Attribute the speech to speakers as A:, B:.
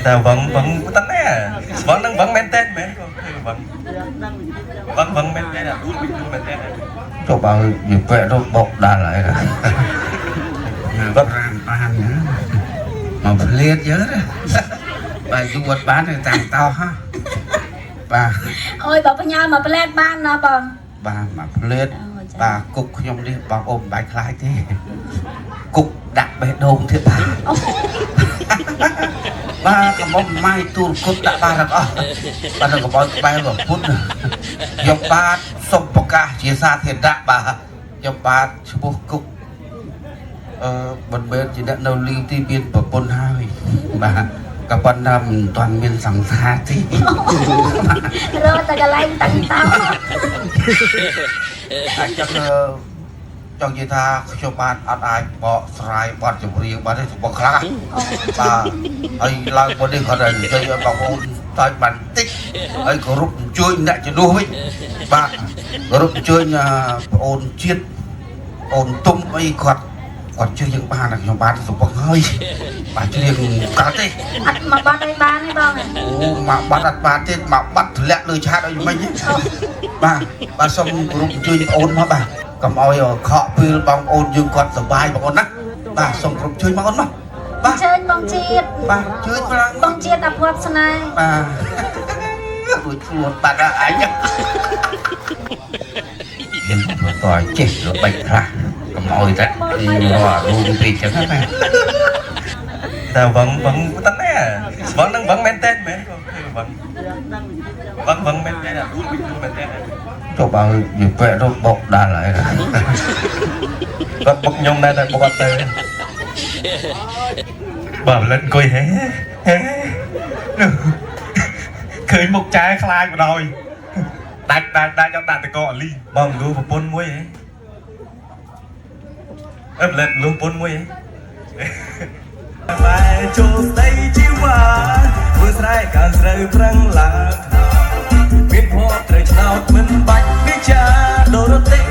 A: តែវឹងវឹងតណាវឹងនឹងវឹងមែនតើមែនវឹងវឹងវឹងមែនតើដួលវិញមែនតើ
B: ចុះបើវាពាក់ទៅបុកដល់ហើយណា
A: គាត់
B: ប្រាំបានណាមកភ្លាតយើណាបាទយូរអត់បានទេតាំងតោហ่ะបាទ
C: អូយបើផ្ញើមកផ្លែតបានណាបង
B: បាទមកភ្លាត
C: អូចា
B: បាទគុកខ្ញុំនេះបងអូនមិនបាច់ខ្លាចទេគុកដាក់បេះដូងទៀតបាទ
C: អូ
B: បាទកំមុំម៉ៃទូលគុតដាក់បានទាំងអស់បាទកុំឲ្យក្បែរប្រពុតខ្ញុំបាទសូមប្រកាសជាសាធារណៈបាទខ្ញុំបាទឈ្មោះគុកអឺមិនមែនជាអ្នកនៅលីទីមានប្រពន្ធហើយបាទក៏ប៉ុន្តែមិនទាន់មានសង្សារទេ
C: រត់តែកន្លែងតាំងតោ
B: អញ្ចឹងចង់និយាយថាខ្ញុំបាទអត់អាចបកស្រាយបទចម្រៀងបានទេសម្បខ្លះបាទហើយឡើងមកនេះគាត់តែនិយាយឲ្យបងប្អូនតើចបានតិចហើយគោរពអញ្ជើញអ្នកជំនួសវិញបាទគោរពអញ្ជើញបងអូនជាតិអូនទុំអីគាត់គាត់ជឿយើងបានខ្ញុំបាទសម្បហើយបាទច្រៀងកើតទេ
C: អត់មកបាត់អីបានទេបង
B: អូមកបាត់អត់បានទេមកបាត់ធ្លាក់លើឆាតអីមិញបាទបាទសូមគោរពអញ្ជើញអូនមកបាទកុំឲ្យខកពេលបងប្អូនយើងគាត់សប្បាយបងប្អូនណាបាទសូមគោរពជួយបងប្អូនមកបាទ
C: ជើញបងជាតិ
B: បាទជួយខ្លាំង
C: បងជាតិអភ័ព្វស្នេហ៍
B: បាទរួចខ្លួនបាត់ហើយអញមានបន្តចេះល្បិចខ្លះកុំឲ្យតែរករួមពេកចឹងណាបាទ
A: តែវឹងវឹងតណាវឹងនឹងវឹងមែនតើមែនវឹងវឹងវឹងមែនតើដួលវិញមែនតើ
B: ចុះបើវាពាក់ទៅបុកដល់ហើយណា
A: គាត់បុកខ្ញុំដែរតែបុកអត់ទៅបើលិនអង្គុយហេហេឃើញមុខចែខ្លាចបណ្ដោយដាច់ដាច់ដាច់អត់ដាក់តកអលីបងលូប្រពន្ធមួយហេអឺលិនលូប្រពន្ធមួយហេ
D: បែចូលស្ដីជីវ៉ាធ្វើស្រែកើនស្រូវប្រឹងឡើងមានភ័ព្វត្រូវឆ្នោតមិនបាច់ពិចារដូរទេ